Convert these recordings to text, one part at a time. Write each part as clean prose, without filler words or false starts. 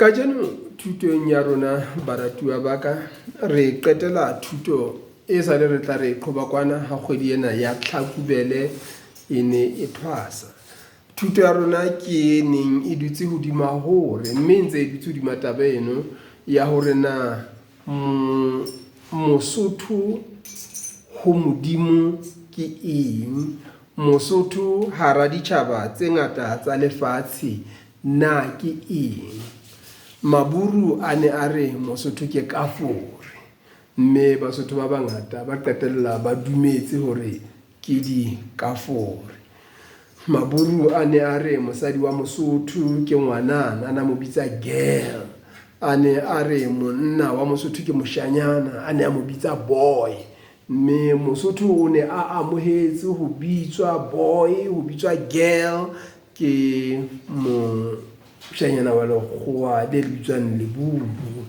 Kajeno thutong ya rona baratuwa ba ka re qetela thuto e sale re tla re qhoba kwana ha kgwedi ena ya Tlhakubele e ne e thwasa. Thuto ya rona ke e neng e dutse hodima hore mme e ntse e dutse hodima taba eno ya hore na Mosotho ho Modimo ke eng, Mosotho hara ditjhaba tse ngata tsa lefatshe na ke eng. Maburu a ne a re Mosotho ke kafore, mme Basotho ba bangata ba qetella ba dumetse hore ke dikafore. Maburu a ne a re mosadi wa Mosotho ke ngwanana, a ne a mo bitsa girl. A ne a re monna wa Mosotho ke moshanyana, a ne a mo bitsa boy. Mme Mosotho o ne a amohetse ho bitswa boy, ho bitswa girl ke moshanyana wa lekgowa le le bitswang Leburu.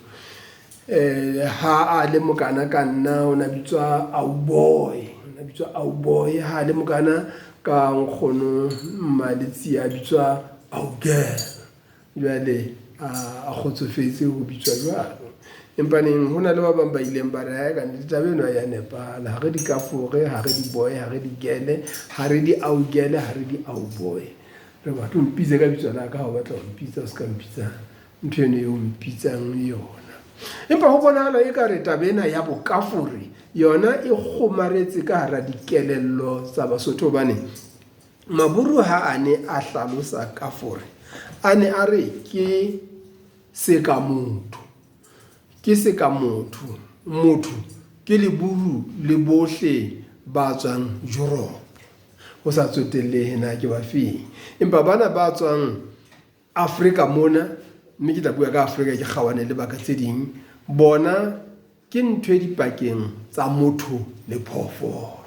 Ha a le mokana ka nna o na bitswa auboy, o na bitswa auboy. Ha a le mokana ka nkgono Mmaletsi a bitswa augirl. Jwale a kgotsofetse ho bitswa jwalo. Empa neng ho na le ba bang ba ileng ba re ae kannete taba eno ha ya nepahala, ha re dikafore, ha re di-boy, ha re di-girl, ha re di-augirl, ha re di-auboy. Re batla o mpitse ka bitso la ka ha o batla ho mpitsa, o se ka mpitsa ntho eno eo mpitsang yona. Empa ho bonahala ekare taba ena ya bokafore yona e kgomaretse ka hara dikelello tsa Basotho hobane Maburu ha a ne a hlalosa kafore a ne a re ke sekamotho, ke sekamotho, motho ke leburu le bohle ba tswang Europe ho sa tsotellehe na ke ba feng. Empa bana ba tswang Afrika mona, mme ke tla bua ka Afrika ke kgaohane le baka tse ding, bona ke ntho e dipakeng tsa motho le phoofolo.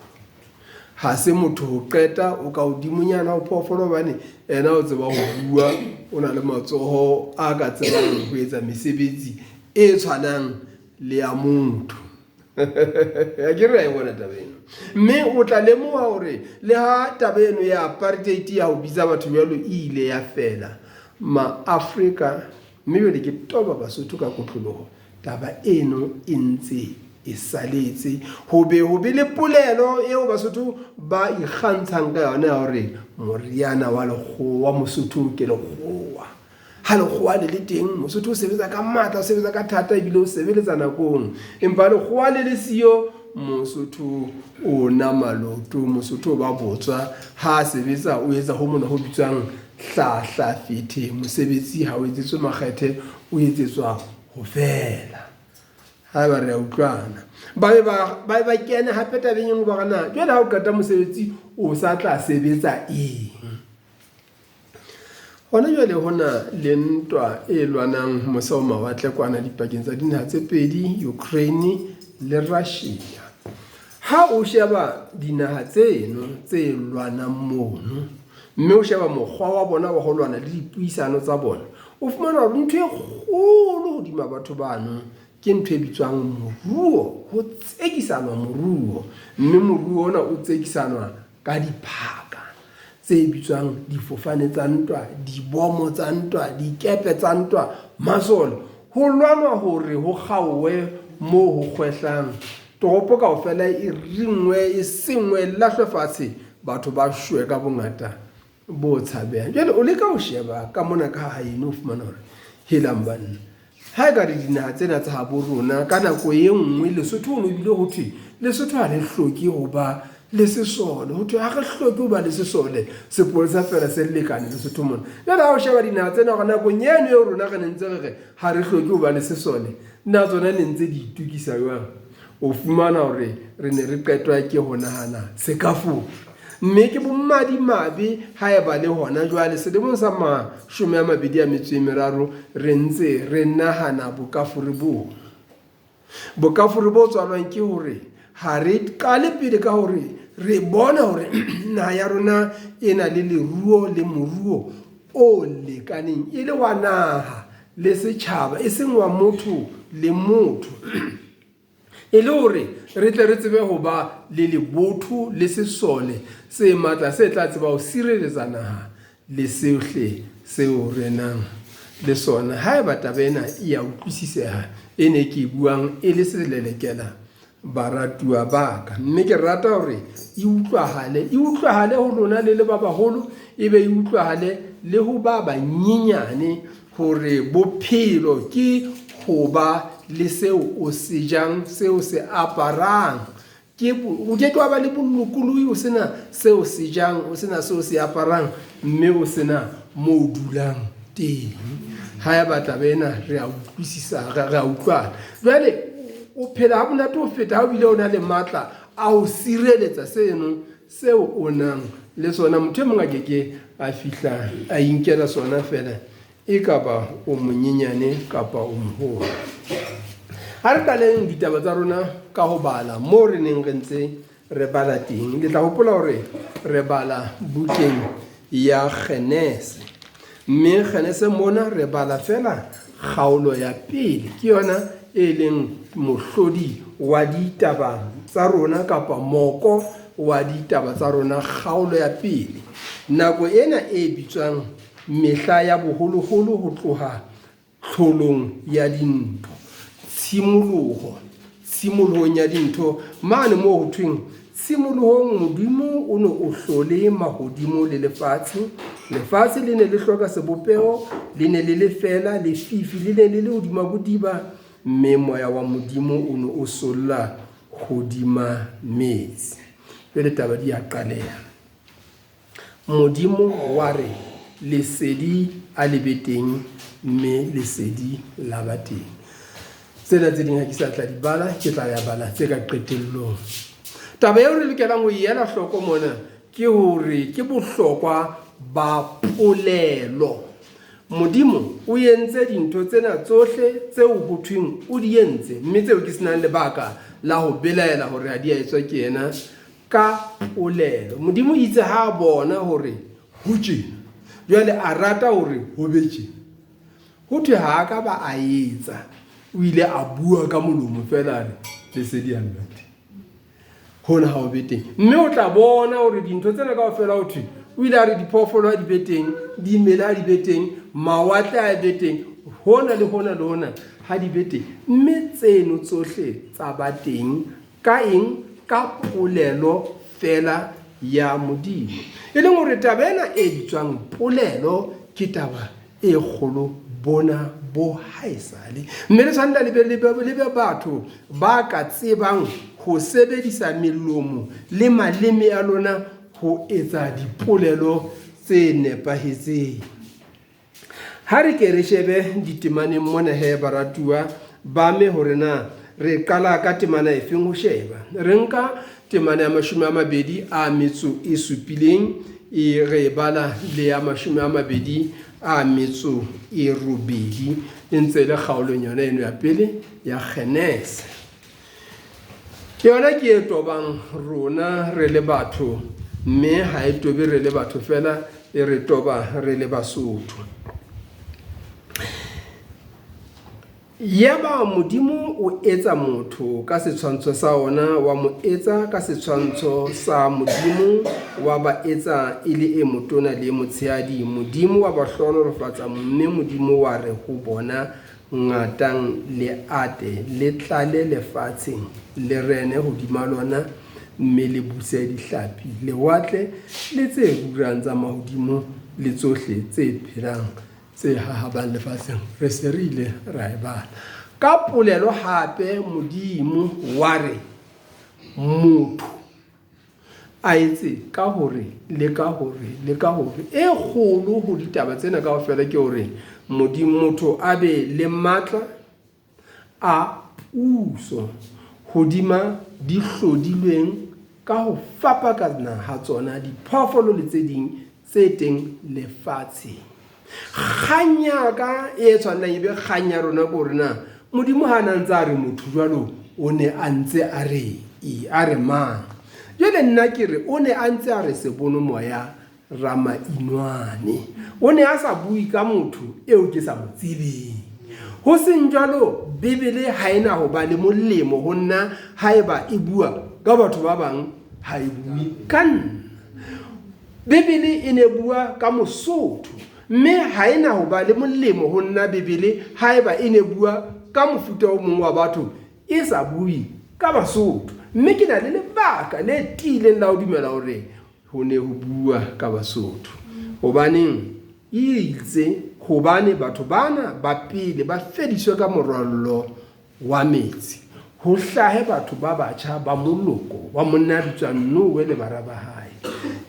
Ha se motho ho qeta o ka hodimonyana ho phoofolo hobane ena o tseba ho bua, o na le matsoho a ka tsebang ho etsa mesebetsi e tshwanang le ya motho. Akere ra e bona taba eno. Mme o tla lemoha hore le ha taba eno ya apartheid ya ho bitsa batho jwalo e ile ya fela, Ma-Afrika, mme jwale ke toba Basotho ka kotloloho, taba eno e ntse e saletse. Ho be ho be le polelo eo Basotho ba ikgantshang ka yona ya hore moriana wa lekgowa, wa Mosotho ke lekgowa. Ha lekgowa le le teng, Mosotho o sebetsa ka matla, o sebetsa ka thata ebile o sebeletsa nakong. Empa lekgowa le le siyo, Mosotho o nama loto, Mosotho o ba botswa. Ha a sebetsa o etsa ho mona ho bitswang hlahlafethe. Mosebetsi ha o etsetswe makgethe, o etsetswa ho fela. Haeba re a utlwana. Ba be ba ba ba kene hape tabeng e nngwe ba re na jwale ha o qeta mosebetsi o sa tla sebetsa eng? Hona jwale ho na le ntwa e lwanang mose ho mawatle kwana dipakeng tsa dinaha tse pedi, Ukraine le Russia. Ha o sheba dinaha tseno tse lwanang mono, mme o sheba mokgwa wa bona wa ho lwana le dipuisano tsa bona, o fumana hore ntho e kgolo hodima batho bano ke ntho e bitswang moruo, ho tsekisanwa moruo, mme moruo ona o tsekisanwa ka diphaka tse bitswang difofane tsa ntwa, dibomo tsa ntwa, dikepe tsa ntwa, masole. Ho lwanwa hore ho kgaowe moo ho kgwehlang, toropo kaofela e ringwe, e sengwe, e lahlwe fatshe, batho ba shwe ka bongata bo tshabehang. Jwale o leka ho sheba ka mona ka haeno, o fumana hore helang banna, Ha e ka re dinaha tsena tsa habo rona ka nako e nngwe Lesotho ho ne bile ho thwe Lesotho ha le hloke ho ba le sesole, ho thwe ha re hloke ho ba le sesole, sepolesa feela se lekane Lesotho mona. Jwale ha o sheba dinaha tsena hore nakong eno eo rona re ne ntse re re ha re hloke ho ba le sesole, na tsona ne ntse di itokisa jwang? O fumana hore re ne re qetwa ke ho nahana sekafole. Mme ke bomadimabe haeba le hona jwale selemong sa 23 re ntse re nahana bokafore boo. Bokafore bo tswalwang ke hore ha re qale pele ka hore re bona hore naha ya rona e na le leruo le moruo o lekaneng e le wa naha le setjhaba, e seng wa motho le motho. E le hore re tle re tsebe ho ba le lebotho le sesole se matla se tla tseba ho sireletsa naha le sohle seo re nang le sona. Haeba taba ena e ya utlwisiseha, e ne ke e buang e le selelekela baratuwa ba ka, mme ke rata hore e utlwahale, e utlwahale ho lona le le ba baholo, e be e utlwahale le ho ba banyenyane hore bophelo ke ho ba le seo o se jang, seo se aparang. Ke o ke ke wa ba le bolokolohi o sena seo se jang, o sena seo se aparang, mme o sena moo o dulang teng. Haeba taba ena re a utlwisisa, re a utlwana. Jwale o phela ha monate ho feta ha o bile o na le matla a ho sireletsa seno seo o nang le sona. Motho e mong a ke ke a fihla a inkela sona feela, e ka ba o monyenyane kapa o moholo. Ha re qaleng ditaba tsa rona ka ho bala moo re neng re ntse re bala teng. Le tla hopola hore re bala bukeng ya Genese. Mme Genese mona re bala feela kgaolo ya pele. Ke yona e leng mohlodi wa ditaba tsa rona kapa moko wa ditaba tsa rona, kgaolo ya pele. Nako ena e bitswang mehla ya boholoholo ho tloha tlholong ya dintho, tshimoloho, tshimolohong ya dintho, mane moo ho thweng, Tshimolohong Modimo o ne o hlole mahodimo le lefatshe. Lefatshe le ne le hloka sebopeho, le ne le le feela, lefifi le ne le le hodima bodiba, mme moya wa Modimo o ne o solla hodima metsi. Jwale taba di a qaleha. Modimo wa re, Lesedi a le be teng, mme lesedi la ba teng. Tsena tse ding ha ke sa tla di bala, ke tla ya bala tse ka qetellong. Taba eo re lokelang ho e ela hloko mona ke hore ke bohlokwa ba polelo. Modimo o entse dintho tsena tsohle tseo ho thweng o di entse, mme tseo ke senang lebaka la ho belaela hore ha di a etswa ke yena, Ka polelo. Modimo itse ha a bona hore ho tjena, jwale a rata hore ho be tjena. Ho thwe ha a ka ba a etsa, o ile a bua ka molomo feela a re, Lesedi a le be teng. Hona ha o be teng. Mme o tla bona hore dintho tsena kaofela ho thwe o ile a re diphoofolo ha di be teng, dimela ha di be teng, mawatle a be teng, hona le hona le hona ha di be teng. Mme tseno tsohle tsa ba teng Ka eng? Ka polelo feela ya Modimo. E leng hore taba ena e bitswang polelo ke taba e kgolo bona bo haesale. Mme le tshwanela le be, le be, le be batho ba ka tsebang ho sebedisa melomo le maleme a lona ho etsa dipolelo tse nepahetseng. Ha re ke re shebe ditemaneng mona he, baratuwa ba me, hore na re qala ka temana efeng ho sheba. Re nka temana ya 27 e re e bala le ya 28 e ntse e le kgaolong yona eno ya pele ya Genese. Yona ke e tobang rona re le batho, mme ha e tobe re le batho feela, e re toba re le Basotho. Yaba Modimo o etsa motho ka setshwantsho sa ona, wa mo etsa ka setshwantsho sa Modimo, wa ba etsa e le e motona le e motshehadi. Modimo wa ba hlohonolofatsa, mme Modimo wa re ho bona, Ngatang le ate, le tlale lefatsheng, le rene hodima lona, mme le buse dihlapi, lewatle, le tse rurang tsa mahodimo, le tsohle tse phelang, tse hahabang lefatsheng. Re se re ile ra e bala. Ka polelo hape Modimo wa re, Motho a etse ka hore le ka hore le ka hore. E kgolo ho ditaba tsena kaofela ke hore Modimo motho a be le matla a puso hodima di hlodilweng ka ho fapakana ha tsona diphoofolo le tse ding tse teng lefatsheng. Kgang ya ka e tshwanelang e be kgang ya rona ke hore na Modimo ha na ntse a re motho jwalo o ne a ntse a re e a re mang. Jwale nna ke re o ne a ntse a re sebono moya Ramainwane. O ne a sa bue ka motho eo ke sa mo tsebeng. Ho seng jwalo Bibele ha e na ho ba le molemo ho nna haeba e bua ka batho ba bang ha e bue ka nna. Bibele e ne bua ka Mosotho. Mme ha e na ho ba le molemo ho nna Bibele haeba e ne bua ka mofuta o mong wa batho e sa bue ka Basotho. Mme ke na le lebaka le tiileng la ho dumela hore ho ne ho bua ka Basotho. Hobaneng? E itse hobane batho bana ba pele ba fediswe ka morwallo wa metsi, ho hlahe batho ba batjha ba moloko wa monna ya bitswang Noe le bara ba hae.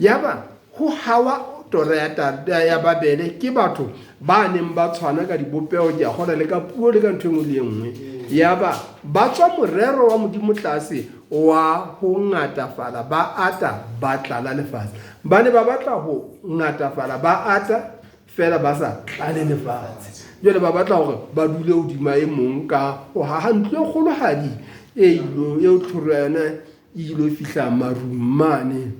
Yaba ho hawa tora ya, ya Babele ke batho ba neng ba tshwana ka dibopeho, ke a kgona le ka puo le ka ntho e nngwe le e nngwe. Yaba ba tswa morero wa Modimo tlase wa ho ngatafala, ba ata, ba tlala lefatshe. Ba ne ba batla ho ngatafala, ba ata, feela ba sa tlale lefatshe. Jwale ba batla hore ba dule hodima e mong ka ho haha ntlo e kgolohadi e ilo eo tlhoro ya yona e ilo fihla marung mane.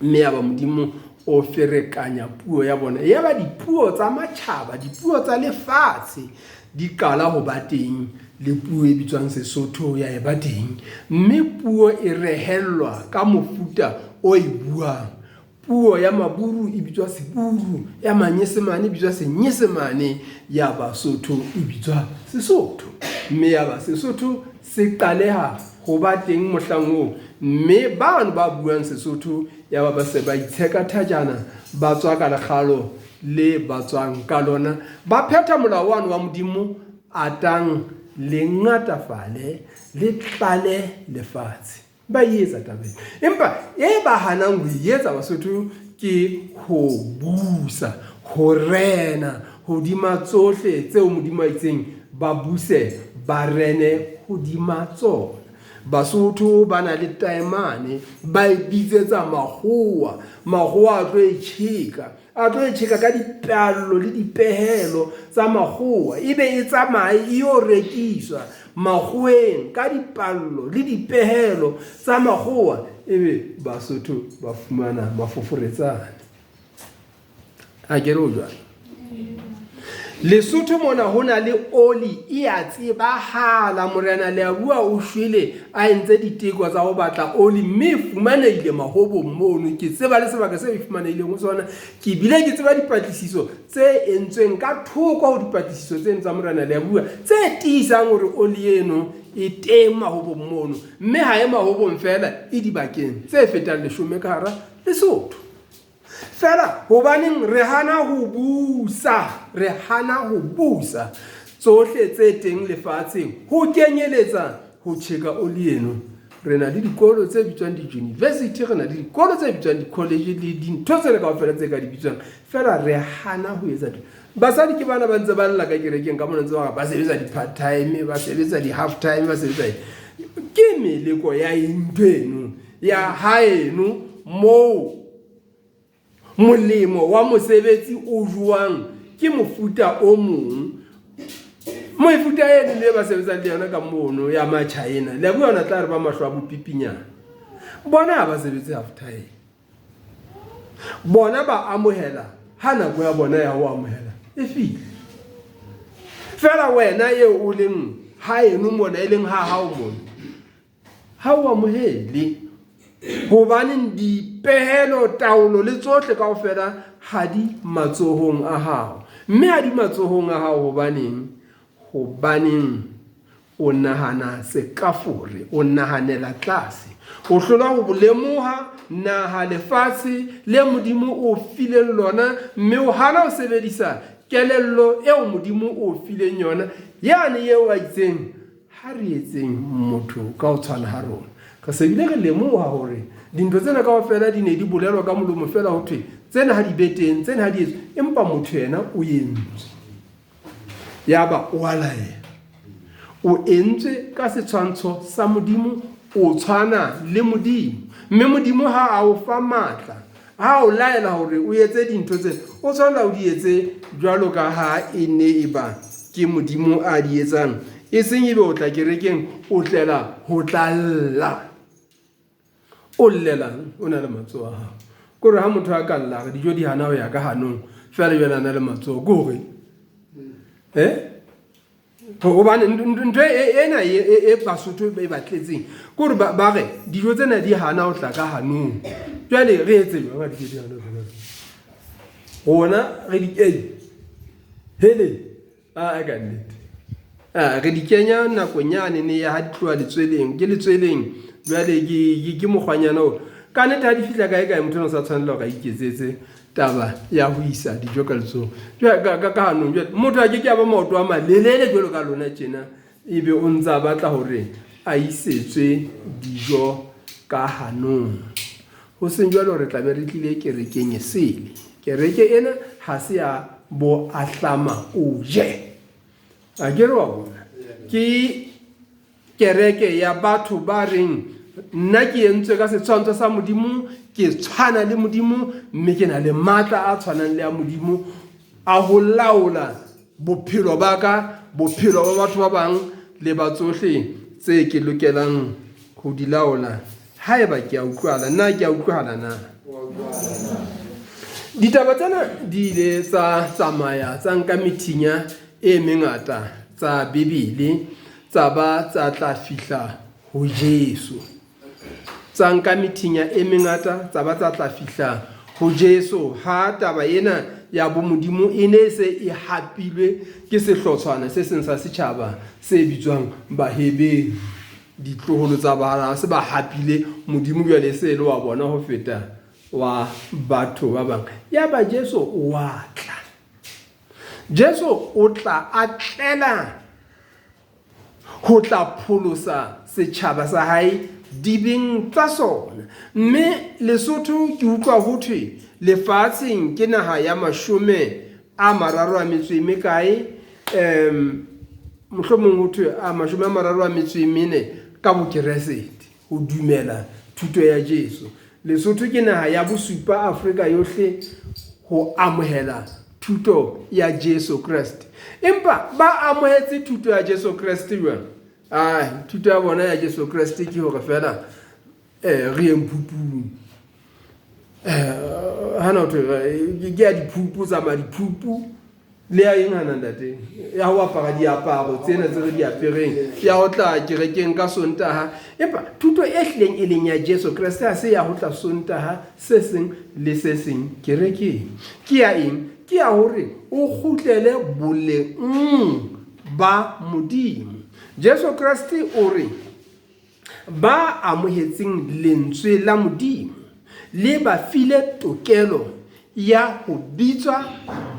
Mme yaba Modimo o ferekanya puo ya bona. Yaba dipuo tsa matjhaba, dipuo tsa lefatshe di qala ho ba teng, le puo e bitswang Sesotho ya e ba teng. Mme puo e rehellwa ka mofuta o e buang. Puo ya Maburu e bitswa Seburu, ya Manyesemane e bitswa Senyesemane, ya Basotho e bitswa Sesotho. Mme yaba Sesotho se qaleha ho ba teng mohlang oo, mme bano ba buang Sesotho yaba ba se ba itsheka thajana, ba tswa ka lekgalo le ba tswang ka lona, ba phetha molao wano wa Modimo, Atang le ngatafale, le tlale lefatshe. Ba e etsa taba ena. Empa e ba hanang ho e etsa Basotho ke ho busa, ho rena hodima tsohle tseo Modimo a itseng ba buse, ba rene hodima tsona. Basotho ba na le taemane, ba e bitsetsa makgowa. Makgowa a tlo e tjheka. A tlo e tjheka ka dipallo le dipehelo tsa makgowa, ebe e tsamaye e yo rekiswa makgoweng ka dipallo le dipehelo tsa makgowa, ebe Basotho ba fumana mafoforetsane. A ke re o jwalo? Lesotho mona ho na le oli e a tsebahala. Morena Leabua o shwele a entse diteko tsa ho batla oli mme e fumanehile mahobong mono. Ke tseba le sebaka seo e fumanehileng ho sona. Ke bile ke tseba dipatlisiso tse entsweng ka thoko ho dipatlisiso tseno tsa Morena Leabua tse tiisang hore oli eno e teng mahobong mono, mme ha e mahobong feela, e dibakeng tse fetang leshome ka hara Lesotho. Feela hobaneng re hana ho busa, re hana ho busa tsohle tse teng lefatsheng, ho kenyeletsa ho tjheka oli eno. Re na le dikolo tse bitswang di-university, re na le dikolo tse bitswang di-college le dintho tsena kaofela tse ka di bitswang. Feela re hana ho etsa dilo. Basadi ke bana ba ntse ba lla ka kerekeng ka mona ntse ba ba sebetsa di-part time, ba sebetsa di-half time, ba sebetsa eng. Ke meleko ya eng ntho eno? Ya haeno moo molemo wa mosebetsi o jowang ke mofuta o mong. Mefuta eno le ba sebetsang le yona ka mono ya Machaena, le a bua ona tla re ba mahlo a bopipinyana. Bona ha ba sebetse half time. Bona ba amohela ha nako ya bona ya ho amohela e fihla. Feela wena eo o leng haeno mona e leng ha hao mona, Ha o amohele. Hobaneng dipehelo, taolo le tsohle kaofela ha di matsohong a hao. Mme ha di matsohong a hao hobaneng? Hobaneng o nahana sekafore, o nahanela tlase. O hlola ho lemoha naha, lefatshe le Modimo o fileng lona, mme o hana ho sebedisa kelello eo Modimo o fileng yona, yane eo a itseng Ha re etseng motho ka ho tshwana ha rona. Re se bile re lemoha hore dintho tsena kaofela di ne di bolelwa ka molomo feela ho thwe tsena ha di be teng, tsena ha di etswe, empa motho yena o entswe. Yaba o a laela. O entswe ka setshwantsho sa Modimo, o tshwana le Modimo. Mme Modimo ha a o fa matla, Ha o laela hore o etse dintho tsena, o tshwanela o di etse jwalo ka ha e ne e ba ke Modimo a di etsang, e seng ebe o tla kerekeng o tlela ho tla lla. O llelang o na le matsoho a hao? Ke hore ha motho a ka lla re dijo di hana ho ya ka hanong feela jwale a na le matsoho, ke hore eh Hobane ntho ena e Basotho e ba tletseng ke hore ba re dijo tsena di hana ho tla ka hanong. Jwale re etse jwang ha dijo di hana ho tla ka hanong? Rona re di kenya hele a ka nnete a re di kenya nakong yane ne ya ha di tloha letsweleng ke letsweleng jwale ke mokgwanyana o ka nnete ha di fihla kae kae motho o sa tshwanela hore a iketsetse taba ya ho isa dijo ka letsoho ka hanong jwale motho a ke ke a ba maoto a malelele jwalo ka lona tjena ebe o ntse a batla hore a isetswe dijo ka hanong. Ho seng jwalo re tla be re tlile kerekeng e sele. Kereke ena ha se ya bo ahlama o je. A ke re wa bona? Ke kereke ya batho ba reng nna ke entswe ka setshwantsho sa Modimo, ke tshwana le Modimo mme ke na le matla a tshwanang le a Modimo a ho laola bophelo ba ka, bophelo ba batho ba bang le ba tsohle tse ke lokelang ho di laola. Haeba ke a utlwahala, na ke a utlwahala na? Ditaba tsena di ile tsa tsamaya tsa nka methinya e mengata tsa Bibele tsa ba tsa tla fihla ho Jesu. Tsa nka methinya e mengata tsa ba tsa tla fihla ho Jesu ha taba ena ya bomodimo e ne e se e hapilwe ke sehlotshwana se seng sa setjhaba se bitswang Baheberu. Ditloholo tsa bana se ba hapile Modimo jwale e se e le wa bona ho feta wa batho ba bang. Yaba Jesu o a tla. Jesu o tla a tlela ho tla pholosa setjhaba sa hae dibeng tsa sona. Mme Lesotho ke utlwa ho thwe lefatsheng ke naha ya 33 a metso e mekae, um mohlomong ho thwe a 34 ka bokeresete, ho dumela thuto ya Jesu. Lesotho ke naha ya bosupa Afrika yohle ho amohela thuto ya Jesu Kreste. Empa ba amohetse thuto ya Jesu Kreste jwang? Ai, thuto ya bona ya Jesu Kreste ke hore feela re yeng phupung. Hana ho thwe ke ya diphupu, tsamaya diphupu. Le ya eng hana ntate? Ya ho apara diaparo tsena tse re di apereng, ya ho tla kerekeng ka Sontaha. Empa thuto e hlileng e leng ya Jesu Kreste ha se ya ho tla Sontaha se seng le se seng kerekeng. Ke ya eng? Ke ya hore o kgutlele boleng ba Modimo. Jesu Kreste o re ba amohetseng lentswe la Modimo le ba file tokelo ya ho bitswa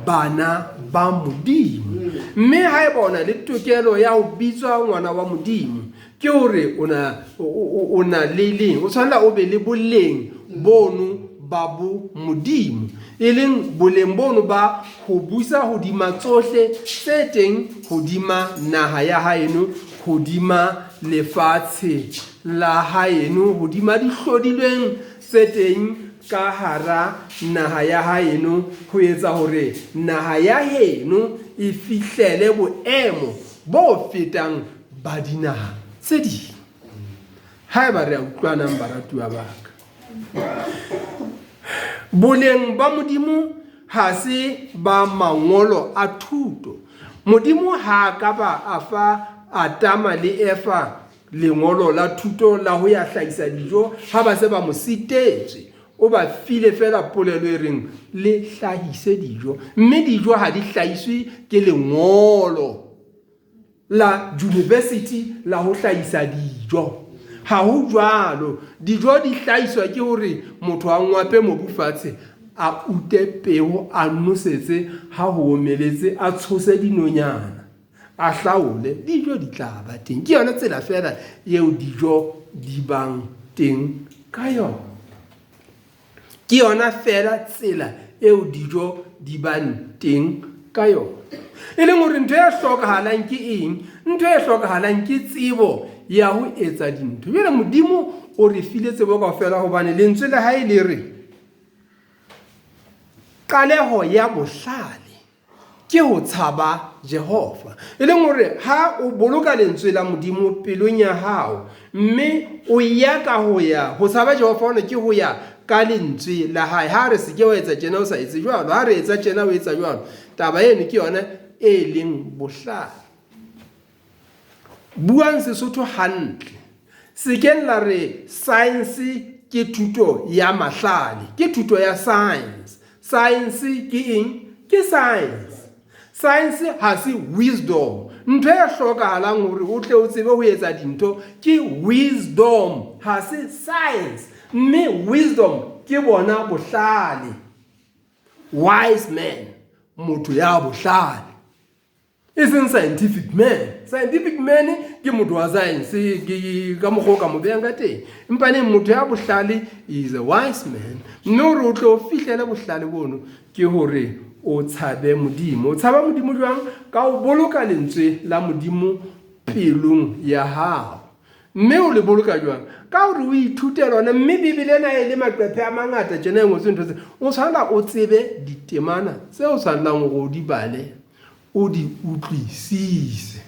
bana ba Modimo. Mme haeba o na le tokelo ya ho bitswa ngwana wa Modimo, ke hore o na, o na le leng, o tshwanela o be le boleng bono ba bo Modimo, e leng boleng bono ba ho busa hodima tsohle tse teng hodima naha ya haeno, hodima lefatshe la haeno, hodima dihlodilweng tse teng ka hara naha ya haeno, ho etsa hore naha ya heno e fihlele boemo bo fetang ba dinaha tse ding. Haeba re a utlwanang, baratuwa ba ka. Boleng ba Modimo ha se ba mangolo a thuto. Modimo ha a ka ba a fa Adama le Eva lengolo la thuto la ho ya hlahisa dijo ha ba se ba mo sitetswe. O ba file feela polelo e reng le hlahise dijo, mme dijo ha di hlahiswe ke lengolo la university la ho hlahisa dijo. Ha ho jwalo. Dijo di hlahiswa ke hore motho a ngwape mobu fatshe, a ute peo, a nosetse ha ho omeletse, a tshose dinonyana, a hlaole, dijo di tla ba teng. Ke yona tsela feela eo dijo di bang teng ka yona. Ke yona feela tsela eo dijo di bang teng ka yona. E leng hore ntho e hlokahalang ke eng? Ntho e hlokahalang ke tsebo ya ho etsa dintho. Jwale Modimo o re file tsebo kaofela hobane lentswe la hae le re qaleho ya bohlale ke ho tshaba Jehova. E leng hore ha o boloka lentswe la Modimo pelong ya hao mme o ya ka ho ya ho tshaba Jehova hona ke ho ya ka lentswe la hae. Ha re se ke wa etsa tjena o sa etse jwalo, ha re etsa tjena o etsa jwalo. Taba eno ke yona e leng bohlale. Buang Sesotho hantle. Se keng la re science ke thuto ya mahlale, ke thuto ya science. Science ke eng? Ke science. Science ha se wisdom. Ntho e hlokahalang hore o tle o tsebe ho etsa dintho ke wisdom, ha se science. Mme wisdom ke bona bohlale. Wise man, motho ya bohlale. E seng scientific man. Scientific man ke motho wa science, ke ka mokgwa o ka mo behang ka teng. Empaneng motho ya bohlale is a wise man. Mme hore o tle o fihlele bohlale bono ke hore o tshabe Modimo. O tshaba Modimo jwang? Ka ho boloka lentswe la Modimo pelong ya hao. Mme o le boloka jwang? Ka hore o ithute lona. Mme Bibele ena e le maqephe a mangata tjena e ngotswe ntho tse. O tshwanela o tsebe ditemana tse o tshwanelang hore o di bale, o di utlwisise.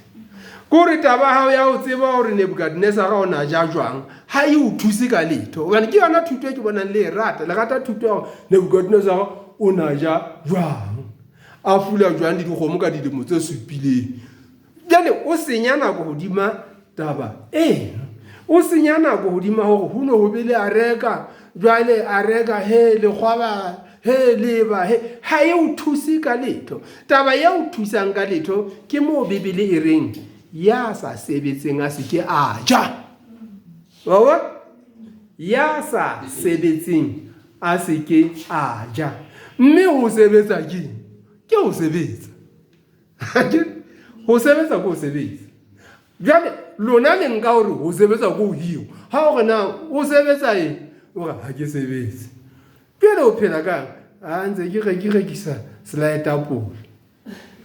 Ke hore taba ya hao ya ho tseba hore Nebukadnezara o na ja jwang ha e o thuse ka letho. Hobane ke yona thuto e ke bonang le e rata. Le rata thuto ya hore Nebukadnezara o na ja jwang, a fula jwang le dikgomo ka dilemo tse supileng. Jwale o senya nako hodima taba eno. O senya nako hodima hore ho no ho be le areka, jwale areka he lekgwaba he leba he ha e o thuse ka letho. Taba e o thusang ka letho ke moo Bibele e reng ya sa sebetseng a se ke a ja. Wa bona? Ya sa sebetseng a se ke a ja. Mme ho sebetsa ke ke ho sebetsa. Ho sebetsa ke ho sebetsa. Jwale lona le nka hore ho sebetsa ko ho hirwa. Ha o re na o sebetsa eng? O re ha ke sebetse. Jwale o phela kang? A ntse ke re ke rekisa selaetapole.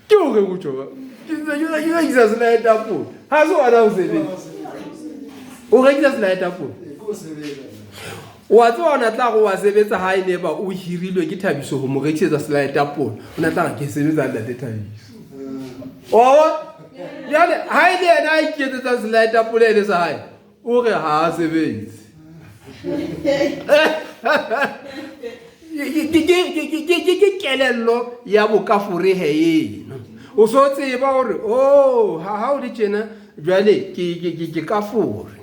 Ke o re o tjho. Ke ntse ke re ke rekisa selaetapole. Ha se ona o sebetsa. O rekisa selaetapole. Wa tseba o na tla re wa sebetsa ha e ne ba o hirilwe ke Thabiso ho mo rekisetsa selaetapole. O na tla re ke sebetsa ntate Thabiso. Wa jwale ha e le yena a iketsetsang selaetapole e le sa hae, o re ha a sebetse. Ke kelello ya bokafore he eno. O so tseba hore oh ha o le tjena jwale ke kafore.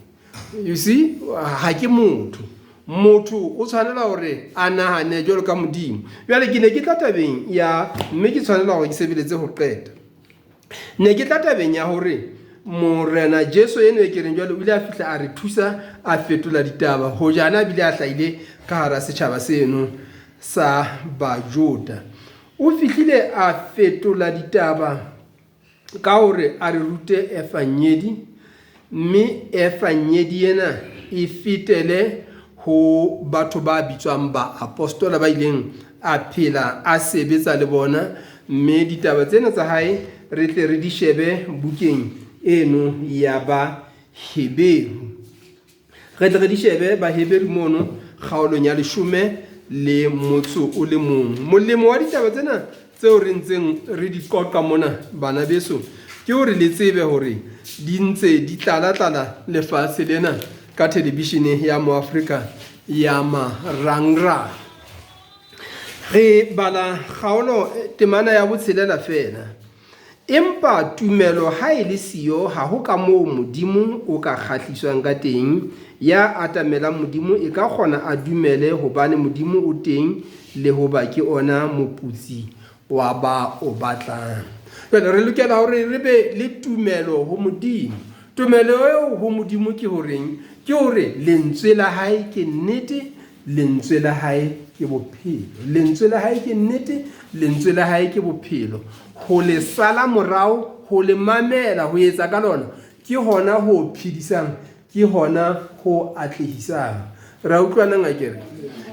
You see, ha ke motho. Motho o tshwanela hore a nahane jwalo ka Modimo. Jwale ke ne ke tla tabeng ya, mme ke tshwanela hore ke sebeletse ho qeta. Ne ke tla tabeng ya hore Morena Jesu eno e ke reng jwale o ile a fihla a re thusa a fetola ditaba hojana a bile a hlahile ka hara setjhaba seno sa Bajuda. O fihlile a fetola ditaba ka hore a re rute Evangedi, mme Evangedi ena e fetele ho batho ba bitswang baapostola ba ileng a phela a sebetsa le bona, mme ditaba tsena tsa hae re tle re di shebe bukeng eno ya Baheberu. Re tle re di shebe Baheberu mono kgaolong ya leshome le motso o le mong. Molemo wa ditaba tsena tseo re ntseng re di qoqa mona, bana beso, ke hore le tsebe hore di ntse di tlala-tlala lefatshe lena ka thelebishene ya Moafrika ya marangrang. Re bala kgaolo temana ya botshelela feela. Empa tumelo ha e le siyo, ha ho kamoo Modimo o ka kgahliswang ka teng. Ya atamelang Modimo e ka kgona a dumele hobane Modimo o teng le hoba ke ona moputsi wa ba o batlang. Jwale re lokela hore re be le tumelo ho Modimo. Tumelo eo ho Modimo ke horeng? Ke hore lentswe la hae ke nnete. Lentswe la hae ke bophelo. Lentswe la hae ke nnete, lentswe la hae ke bophelo. Ho le sala morao, ho le mamela, ho etsa ka lona, ke hona ho phedisang, ke hona ho atlehisang. Ra utlwana ngakere?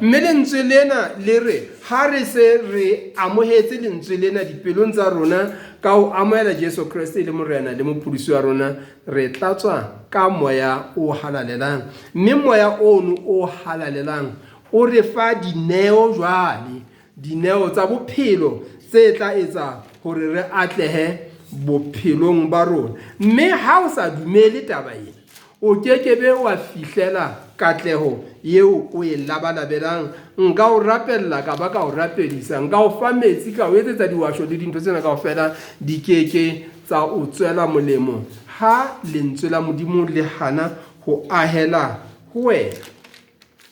Mme lentswe lena le re ha re se re amohetse lentswe lena dipelong tsa rona ka ho amohela Jesu Kreste e le Morena le Mopholosi wa rona, Re tlatswa ka Moya o Halalelang, mme Moya ono o Halalelang o re fa dineo jwale, dineo tsa bophelo tse tla etsa hore re atlehe bophelong ba rona. Mme ha o sa dumele taba ena, o ke ke be wa fihlela katleho eo o e labalabelang. Nka o rapella ka ba ka o rapedisa, nka o fa metsi, ka o etsetsa diwasho le dintho tsena kaofela, di ke ke tsa o tswela molemo ha lentswe la Modimo le hana ho ahela ho wena.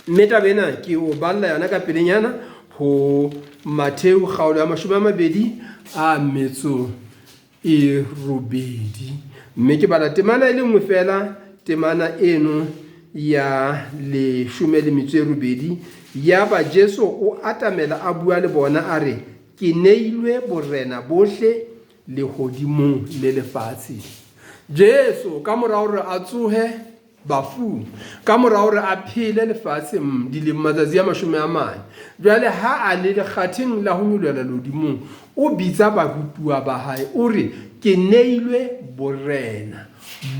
Mme taba ena ke o balla yona ka pelenyana ho Matheu kgaolo ya 28, mme ke bala temana e le nngwe feela, temana eno ya 18. Yaba Jesu o atamela a bua le bona a re, Ke neilwe borena bohle lehodimong le lefatsheng. Jesu ka mora hore a tsohe bafung, ka mora hore a phele lefatsheng dilemo matsatsi a 40, jwale ha a le lekgatheng la ho nyolohela lehodimong, o bitsa barutuwa ba hae, o re, Ke neilwe borena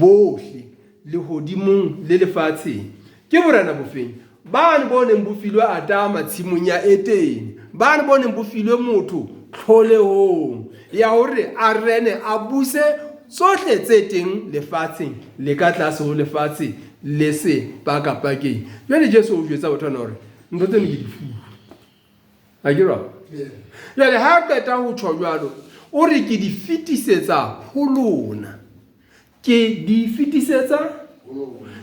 bohle lehodimong le lefatsheng. Ke borena bofeng? Bane bo neng bo filwe Adama tshimong ya Etene, bane bo neng bo filwe motho tlholehong ya hore a rene a buse tsohle tse teng lefatsheng le ka tlase ho lefatshe le se pakapakeng. Jwale Jesu o jwetsa batho bana hore ntho tseno ke di fuwe. A ke jwalo? Jwale ha a qeta ho tjho jwalo, o re ke di fetisetsa ho lona. Ke di fetisetsa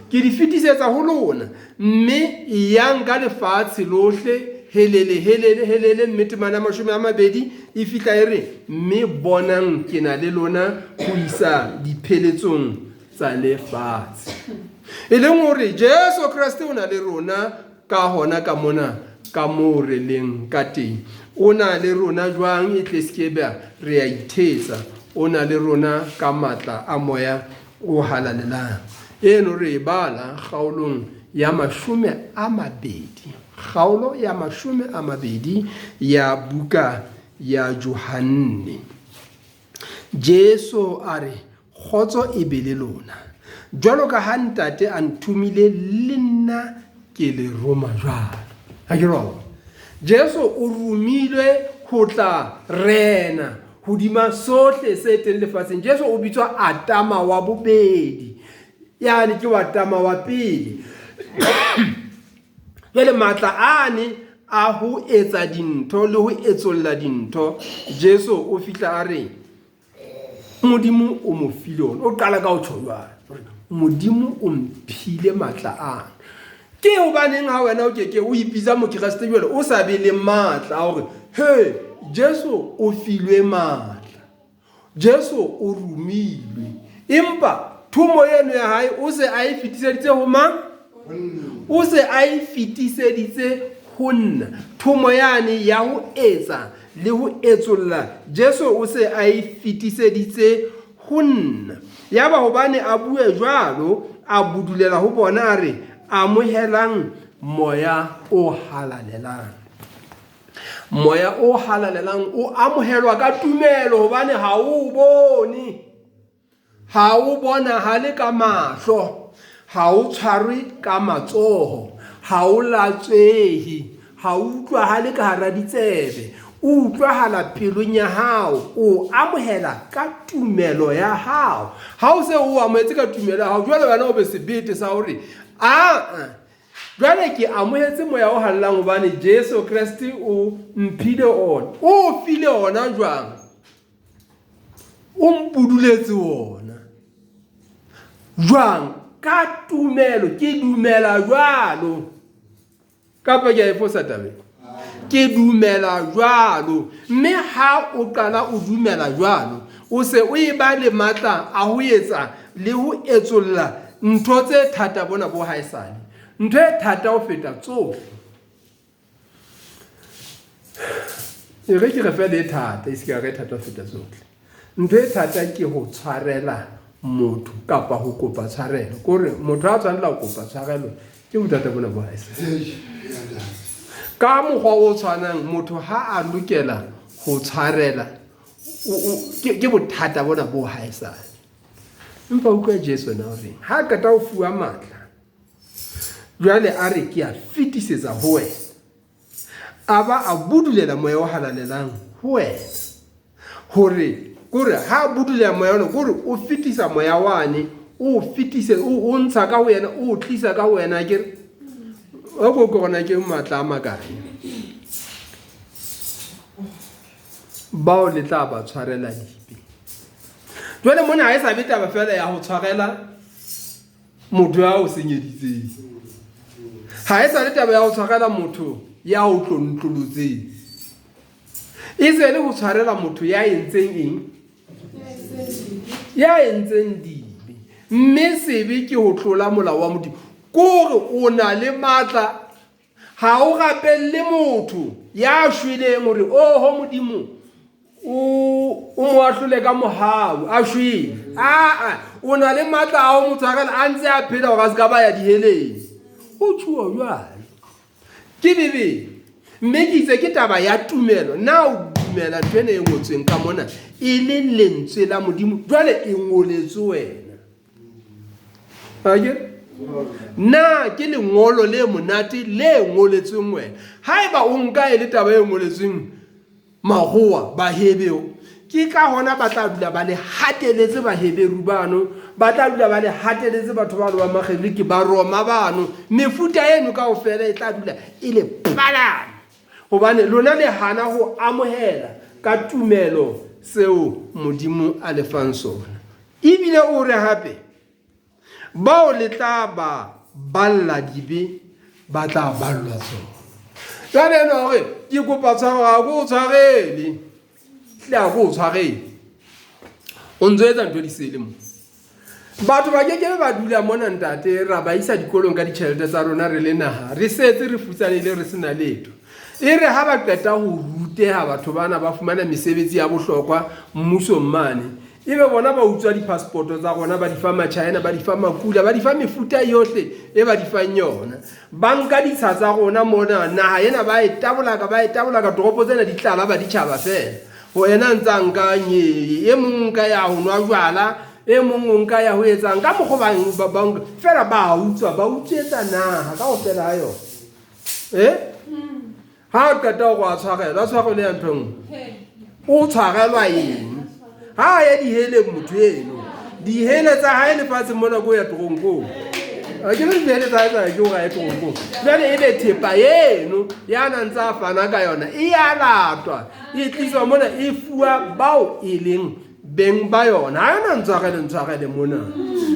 ke di fetisetsa ho lona mme yang ka lefatshe lohle helele helele helele mme temana ya 20 e fihla e re mme bonang ke na le lona ho isa dipheletsong tsa lefatshe. E leng hore Jesu Kreste o na le rona Ka hona ka mona, ka moo re leng ka teng, O na le rona jwang? E tle se ke be re a ithetsa. O na le rona ka matla a Moya o Halalelang. Eno re e bala kgaolong ya 20, kgaolo ya 20 ya buka ya Johanne. Jesu a re, Kgotso e be le lona. Jwalo ka ha Ntate a nthomile, le nna ke le roma jwalo. Ha ke rona. Jesu o romilwe ho tla rena hodima sohle se teng lefatsheng. Jesu o bitswa Adama wa bobedi. Yane ke wa Adama wa pele. Jwale matla ane a ho etsa dintho le ho etsolla dintho, Jesu o fihla a re Modimo o mo file ona. O qala ka ho tjho jwalo hore Modimo o mphile matla ana. Ke hobaneng ha wena o keke o ipitsa Mokreste jwale o sa be le matla a hore he Jesu o filwe matla. Jesu o romilwe. Empa thomo eno ya hae o se a e fetiseditse ho mang? O se a e fetiseditse ho nna. Thomo yane ya ho etsa le ho etsolla Jesu o se a e fetiseditse ho nna. Yaba hobane a bue jwalo, a budulela ho bona a re, Amohelang Moya o Halalelang. Moya o Halalelang o amohelwa ka tumelo hobane ha o bone. Ha o bonahale ka mahlo, ha o tshwarwe ka matsoho, ha o latswehe, ha o utlwahale ka hara ditsebe, o utlwahala pelong ya hao, o amohela ka tumelo ya hao. Ha o se o amohetse ka tumelo ya hao, jwale wena o be sebete sa hore aa jwale ke amohetse Moya o Halalelang hobane Jesu Kreste o mphile ona. O file ona jwang? O mpuduletse wona jwang? Ka tumelo ke dumela jwalo. Kapa ke a e fosa tabeng? Ke dumela jwalo. Mme ha o qala o dumela jwalo, o se o e ba le matla a ho etsa le ho etsolla ntho tse thata bona bo haesale. Ntho e thata ho feta tsohle. E re ke re fela e thata, e se ke re e thata ho feta tsohle. Ntho e thata ke ho tshwarela motho kapa ho kopa tshwarelo. Ke hore motho a tshwanela ho kopa tshwarelo ke bothata bona bo hae. Ka mokgwa o tshwanang motho ha a lokela ho tshwarela ke bothata bona bo haesale. Empa utlwa Jesu na o reng ha a qeta ho fuwa matla. Jwale a re ke a fetisetsa ho wena. A ba a budulela Moya o Halalelang ho wena. Hore, kore ha a budulela moya ona, kore o fetisa moya wane, o fetise, o ntsha ka ho yena, o tlisa ka ho wena, ke re, o ko ke gona ke matla a makae. Bao le tla ba tshwarela dibe. Jwale mona ha e sa be taba fela ya ho tshwarela motho ya o senyeditseng. Ha e sa le taba ya ho tshwarela motho ya o tlontlolotseng. E se le ho tshwarela motho ya entseng eng? Ya entseng dibe. Mme sebe ke ho tlola molao wa Modimo. Kore o na le matla ha o rapelle motho ya shweleng hore oho Modimo o mo ahlole ka mohau a shwele. Aa, o na le matla a ho mo tshwarela a ntse a phela hore a se ka ba ya diheleng. Ho tjhuwa jwalo. Ke Bibele. Mme ke itse ke taba ya tumelo. Na o dumela ntho ena e ngotsweng ka mona e le lentswe la Modimo? Jwale e ngoletswe wena. Ake? Na ke lengolo le monate le ngoletsweng wena? Haeba o nka e le taba e ngoletsweng Makgowa, Baheberu. Ke ka hona ba tla dula ba le hateletse Baheberu bano, ba tla dula ba le hateletse batho bano ba Magerike, Baroma bano, mefuta eno kaofela e tla dula e le palame. Hobane lona le hana ho amohela ka tumelo seo Modimo a le fang sona. Ebile o re hape, Bao le tla ba balla dibe ba tla ballwa tsona. Jwale ena hore ke kopa tshwaro ha ko o tshwarele. Hle ha ko o tshwarele. O ntso etsa ntho di sele mo. Batho ba ke ke ba dula mona ntate ra ba isa dikolong ka ditjhelete tsa rona re le naha. Re setse re futsanehile re sena letho. E re ha ba qeta ho ruteha batho bana ba fumana mesebetsi ya bohlokwa mmusong mane. Ebe bona ba utswa di-passport tsa rona, ba di fa ma-China, ba di fa makula, ba di fa mefuta yohle e ba di fang yona. Ba nka ditsha tsa rona mona, naha ena ba e tabolaka, ba e tabolaka, toropo tsena di tlala baditjhaba feela. Ho ena ntsa nka nyee, e mong nka ya ho nwa jwala, e mong o nka ya ho etsang, ka mokgwa ba, ba, ba, feela ba utswa, ba utswetsa naha kaofela ha yona. Eh? Ha a qeta hore a tshwarelwa, a tshwarelwe ya ntho e nngwe. O tshwarelwa eng? Ha a ye diheleng motho eno. Dihele tsa hae lefatsheng mona ko ya toronkong. A ke re dihele tsa hae tsa ke hore a ye toronkong. Jwale ebe thepa eno ya nang tsa fana ka yona e ya latwa, e tliswa mona e fuwa bao e leng beng ba yona ha yona ntshwarele ntshwarele mona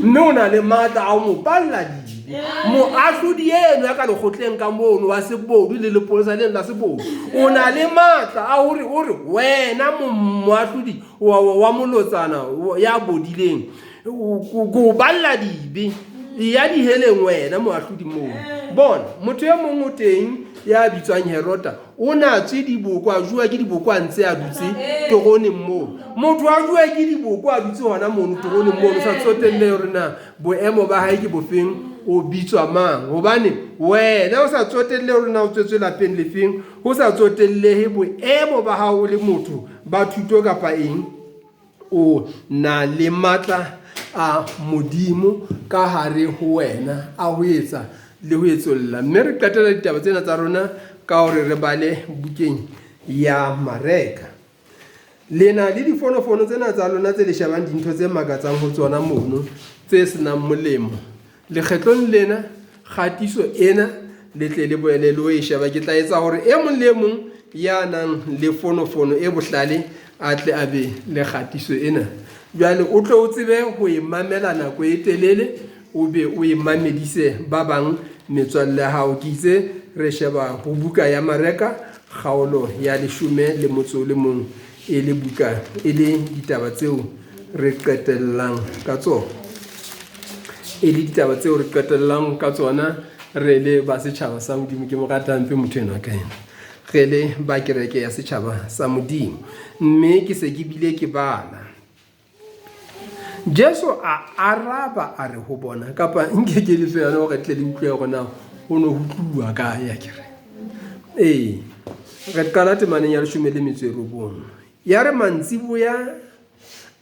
mme o na le matla a ho mo balla dibe moahlodi eno ya ka lekgotleng ka mono wa sebodu le lepolesa leno la sebodu o na le matla a hore o re wena moahlodi wa molotsana ya bodileng ko balla dibe ya diheleng wena moahlodi moo bona motho e mong o teng ya bitswang Herota O ne a tswe diboko, a jowa ke diboko a ntse a dutse teroneng moo. Motho a jowa ke diboko a dutse hona mono teroneng mono, sa tsotelle hore na boemo ba hae ke bofeng, o bitswa mang. Hobane wena o sa tsotelle hore na o tswetswe lapeng lefeng, ho sa tsotellehe boemo ba hao o le motho ba thuto kapa eng, O na le matla a Modimo ka hare ho wena a ho etsa le ho etsolla. Mme re qetela ditaba tsena tsa rona ka hore re bale bukeng ya Mareka. Le na le difonofono tsena tsa lona tse le shebang dintho tse makatsang ho tsona mono tse senang molemo. Lekgetlong lena, kgatiso ena le tle le boele le o e sheba. Ke tla etsa hore e mong le e mong ya nang le fonofono e bohlale a tle a be le kgatiso ena. Jwale o tle o tsebe ho e mamela nako e telele, o be o e mamedise ba bang metswalle ya hao. Ke itse re sheba ho buka ya Mareka, kgaolo ya leshome le motso o le mong. E le buka, e le ditaba tseo re qetellang ka tsona. E le ditaba tseo re qetellang ka tsona re le ba setjhaba sa Modimo. Ke mo rata hampe motho enwa ka ena. Re le ba kereke ya setjhaba sa Modimo. Mme ke se ke bile ke bala. Jesu a araba a re ho bona, kapa nke ke le fe yona hore tle le utlwe hore na ho ne ho tluwa kae akere. Ee, re qala temaneng ya leshome le metso e robong. Ya re mantsiboya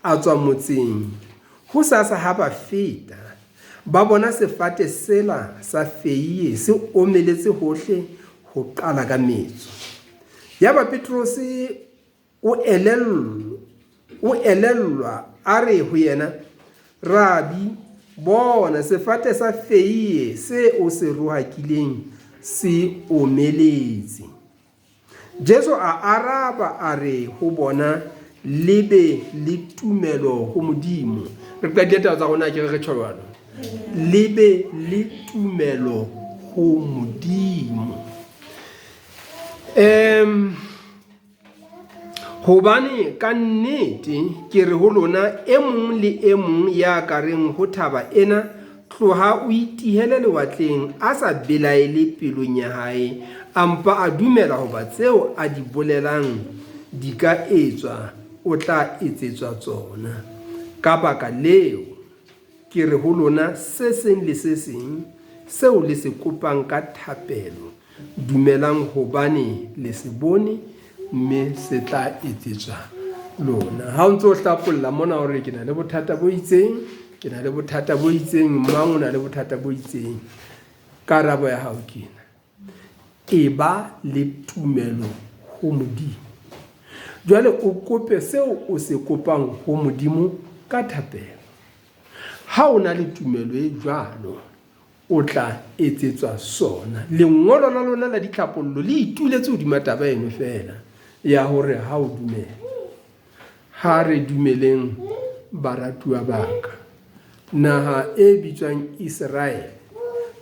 a tswa motseng, ho sasa ha ba feta, ba bona sefate sela sa feie se omeletse hohle ho qala ka metso. Yaba Petrose O elellwa, o elellwa, a re ho yena, Rabi, bona, sefate sa feie se o se rohakileng se omeletse. Jesu a araba a re ho bona, Le be le tumelo ho Modimo. Re qadile taba tsa rona ke re re tjho jwalo. Le be le tumelo ho Modimo. Um. Hobane ka nnete ke re ho lona, e mong le e mong ya ka reng ho thaba ena, tloha o itihele lewatleng, a sa belaele pelong ya hae, a mpa a dumela hoba tseo a di bolelang di ka etswa, o tla etsetswa tsona. Ka baka leo, ke re ho lona, se seng le se seng seo le se kopang ka thapelo, dumelang hobane le se bone, mme se tla etsetswa lona. Ha o ntse o hlapolla mona hore ke na le bothata bo itseng, ke na le bothata bo itseng, mang o na le bothata bo itseng, karabo ya hao ke ena. Eba le tumelo ho Modimo. Jwale o kope seo o se kopang ho Modimo ka thapelo. Ha o na le tumelo e jwalo, o tla etsetswa sona. Lengolo la lona la ditlhapollo le ituletse hodima taba eno feela ya hore ha o dumela. Ha re dumeleng baratuwa ba ka. Naha e bitswang Iseraele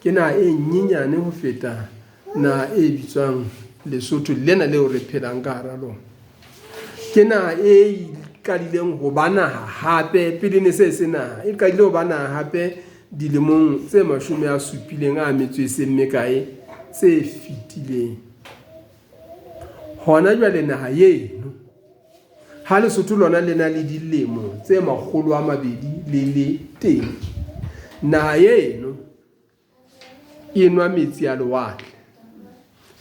ke naha e nyenyane ho feta naha e bitswang Lesotho lena leo re phelang ka hara lona. Ke naha e qadileng ho ba naha hape pele ne se se naha e qadile ho ba naha hape dilemong tse 76 mekae tse fetileng. Hona jwale naha eno Ha Lesotho lona le na le dilemo tse 200 le le teng, naha eno e nwa metsi a lewatle.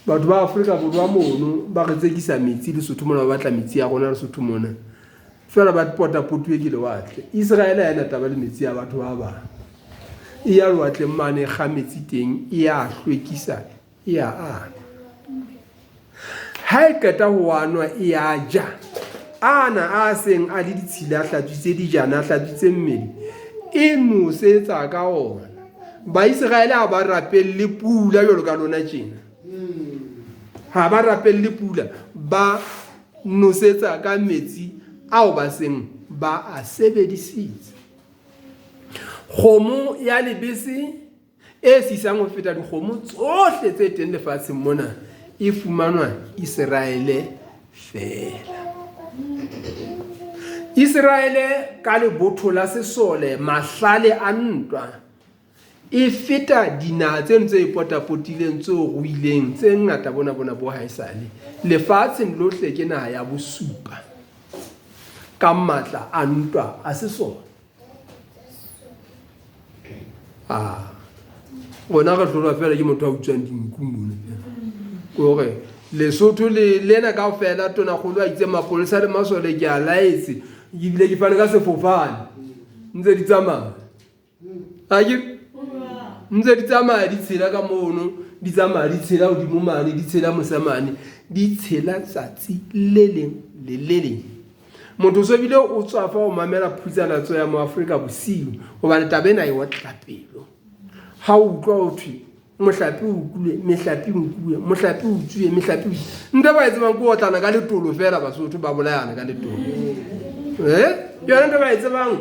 Batho ba Afrika Borwa mono ba re tsekisa metsi Lesotho mona, ba batla metsi a rona Lesotho mona. Feela ba potapotuwe ke lewatle. Iseraele ha ena taba le metsi a batho ba bang. E ya lewatleng mane e kga metsi teng, e a hlwekisa e a anwa. Ha e qeta ho anwa e a ja. Ana a seng a le ditshila a hlatswitse dijana, a hlatswitse mmele, e nosetsa ka ona. Baiseraele ha ba rapelle pula jwalo ka lona tjena. Ha ba rapelle pula, ba nosetsa ka metsi ao ba seng ba a sebedisitse. Kgomo ya lebese e sisang ho feta dikgomo tsohle tse teng lefatsheng mona e fumanwa Iseraele feela. Iseraele ka lebotho la sesole, mahlale a ntwa, e feta dinaha tseno tse e potapotileng tse ruileng tse ngata bona bona bo haesale lefatsheng lohle. Ke naha ya bosupa ka matla a ntwa a sesole. Ah, rona re hlolwa fela ke motho a utswang dinku mona. Ke hore Lesotho le lena kaofela tonakgolo a itse mapolesa le masole ke a laetse ebile ke fane ka sefofane ntse di tsamaya. A ke ntse di tsamaya di tshela ka mono, di tsamaya di tshela hodimo mane, di tshela mose mane, di tshela tsatsi le leng le le leng. Motho o so bile o tswafa ho mamela phutsalatso ya Moafrika bosiu hobane taba ena e otla pelo. Ha o utlwa ho thwe mohlape o utlwe, mehlape nkuwe, mohlape o utswiwe, mehlape utswiwe. Ntho ba e tsebang ke ho otlana ka letolo feela, Basotho ba bolayana ka letolo. Eh? Yona ntho ba e tsebang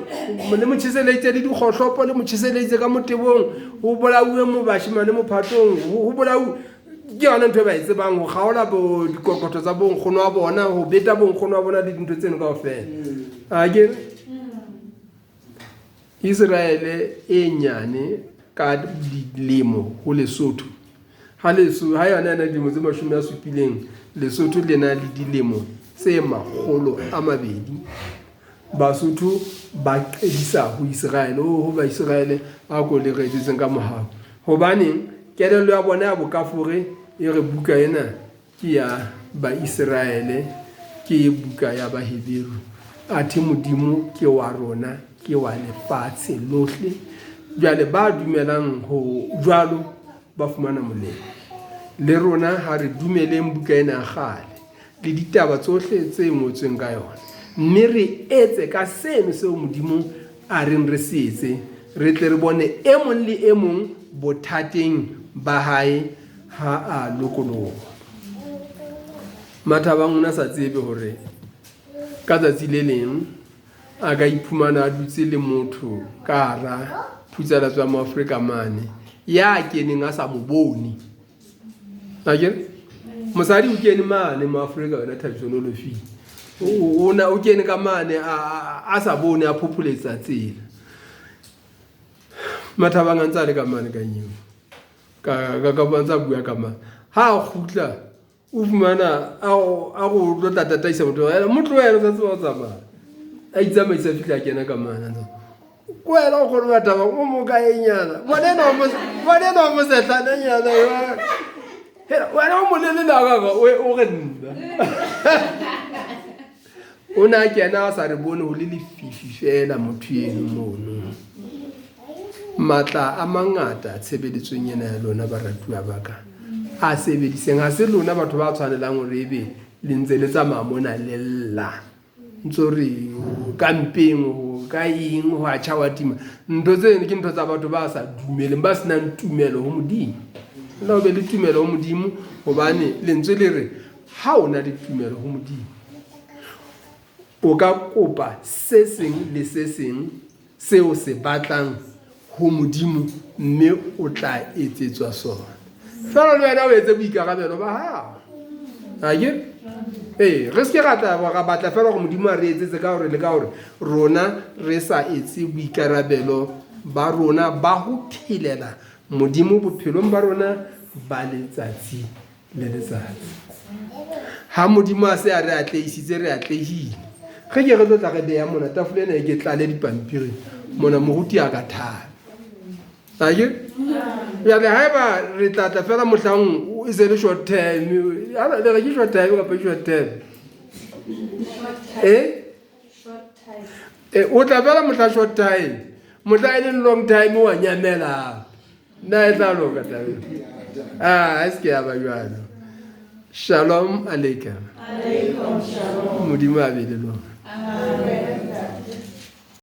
le motjheseleditse le dikgohlopo le motjheseleditse ka motebong, ho bolauwe mo bashemane mophatong, ho bolauwe ke yona ntho e ba e tsebang ho kgaola bo dikokotho tsa bonkgono wa bona, ho beta bonkgono wa bona le dintho tseno kaofela. A ke Iseraele e nyane ka dilemo ho Lesotho. Ha Lesotho ha yona ena dilemo tse 70, Lesotho le na le dilemo tse 200. Basotho ba qedisa ho Iseraele, oh ho Baiseraele a ko le re etsetseng ka mohau. Hobaneng kelello ya bona ya bokafore e re buka ena ke ya Baiseraele, ke buka ya Baheberu. Athe Modimo ke wa rona, ke wa lefatshe lohle. Jwale ba dumelang ho jwalo ba fumana molemo. Le rona ha re dumeleng buka ena ya kgale le ditaba tsohle tse ngotsweng ka yona, mme re etse ka seno seo Modimo a reng re se etse, re tle re bone e mong le e mong bothateng ba hae ha a lokoloha. Mathabang o ne a sa tsebe hore ka tsatsi le leng a ka iphumana a dutse le motho ka hara phutsalatso ya Moafrika mane ya keneng a sa mo bone. Akere mosadi o kene mane Moafrika wena Thabiso Nolofile. O kene ka mane a sa bone a phopholetsa tsela. Mathabang a ntse a le ka mane ka nyeo. Ka ka ka ntse a bua ka mane. Ha a kgutla o fumana a go tlo tla tataisa motho mo tlohele o sa tseba go tsamaya. A itsamaisa fihla a kena ka mane. Ko wena o kgone Mathabang o mo kaenyana. Bona ena o mo sehlananyana. Wena o molelele akaka o re nna. O ne a kena a sa re bone ho le lefifi fela motho eno mono. Matla a mangata tshebeletsong ena ya lona baratuwa ba ka. A sebediseng ha se lona batho ba tshwanelang hore ebe le ntse le tsamaya mona le lla. Ntse o re ka mpeng ka eng ho a tjha wa tima. Ntho tseno ke ntho tsa batho ba sa dumeleng ba senang tumelo ho Modimo. Nna o be le tumelo ho Modimo hobane lentswe le re ha o na le tumelo ho Modimo o ka kopa se seng le se seng seo se batlang ho Modimo mme o tla etsetswa sona. Fela le wena o etse boikarabelo ba hao. Ake? Ee, re se ke ra tla ra batla fela gore Modimo a re etsetse ka gore le ka gore rona re sa etse boikarabelo ba rona ba ho phelela Modimo bophelong ba rona ba letsatsi le letsatsi. Ha Modimo a se a re atlehisitse, re atlehile. Re ke re tlo tla re beya mona tafole ena e ke tlale dipampiri mona moruti a ka thaba. Ake? Jwale haeba re tla tla fela mohlang e se le short time, le re ke short time kapa short time? Eh? O tla fela mohla short time, mohla e leng long time wa nyamela. Na e tla loka taba eo? Ah, e se ke ya ba jwalo. Shalom aleikum. Aleikum shalom. Modimo a be le lona. Amen.